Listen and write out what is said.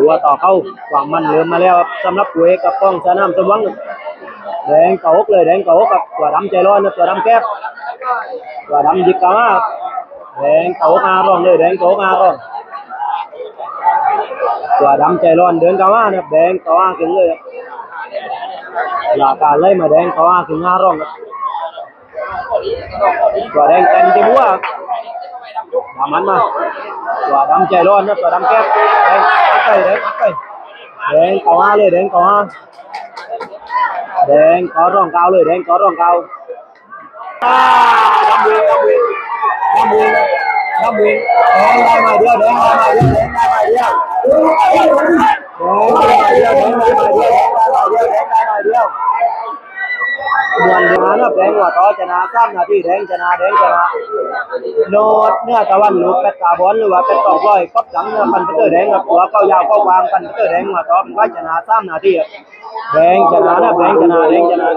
ຫົວຕໍ່ເຂົ້າ ຄວາມມັນເລີ່ມມາແລ້ວ ສຳລັບຜູ້ເອກກັບກອງສະໜາມສົມຫວັງ. ແດງເຂົ້າອົກເລີຍ ແດງເຂົ້າອົກ ຕົວດຳໃຈຮ້ອນ ຕົວດຳແກັບ ຕົວດຳຢິກເຂົ້າມາ ແດງເຂົ້າອົກຫາຮ້ອງເລີຍ ແດງເຂົ້າອົກຫາຮ້ອງ ຕົວດຳໃຈຮ້ອນເດີນເຂົ້າມາ ແດງເຂົ້າຫາຂຶ້ນເລີຍ ລາກາໄລ່ມາ ແດງເຂົ້າຫາຂຶ້ນຫາຮ້ອງ. ຕົວແດງເຕັມທີ່ຫົວ ດຳຫັນມາ ຕົວດຳໃຈຮ້ອນນະ ຕົວດຳແກັບ ແດງອັດໄປ ແດງອັດໄປ ແດງເຂົ້າຫາເລີຍ ແດງເຂົ້າຫາ ແດງເຂົ້າຮ້ອງກ່າວເລີຍ ແດງເຂົ້າຮ້ອງກ່າວ ດຳວິງ ດຳວິງ ດຳວິງ ດຳວິງ ແດງໄດ້ມາດຽວ ແດງໄດ້ມາດຽວ ແດງໄດ້ມາດຽວ ແດງໄດ້ມາດຽວ ແດງໄດ້ມາດຽວ ແດງໄດ້ມາດຽວ ແດງໄດ້ມາດຽວ. ມ່ວນເດີນານະ ແດງຫົວຕໍ່ຊະນະສາມນາທີ ແດງຊະນະ ແດງຊະນະ ໂນດເໜືອຕາວັນ ລູກແປດຕາບອນ ຫຼືວ່າແປດກອງກອຍ ກັບຫຼັງເໜືອພັນປະເຕີແດງ ກັບຕົວເກົ້າຍາວເກົ້າກວາງ ພັນປະເຕີແດງ ຫົວຕໍ່ເປັນຝ່າຍຊະນະສາມນາທີ ແດງຊະນະນະ ແດງຊະນະ ແດງຊະນະ.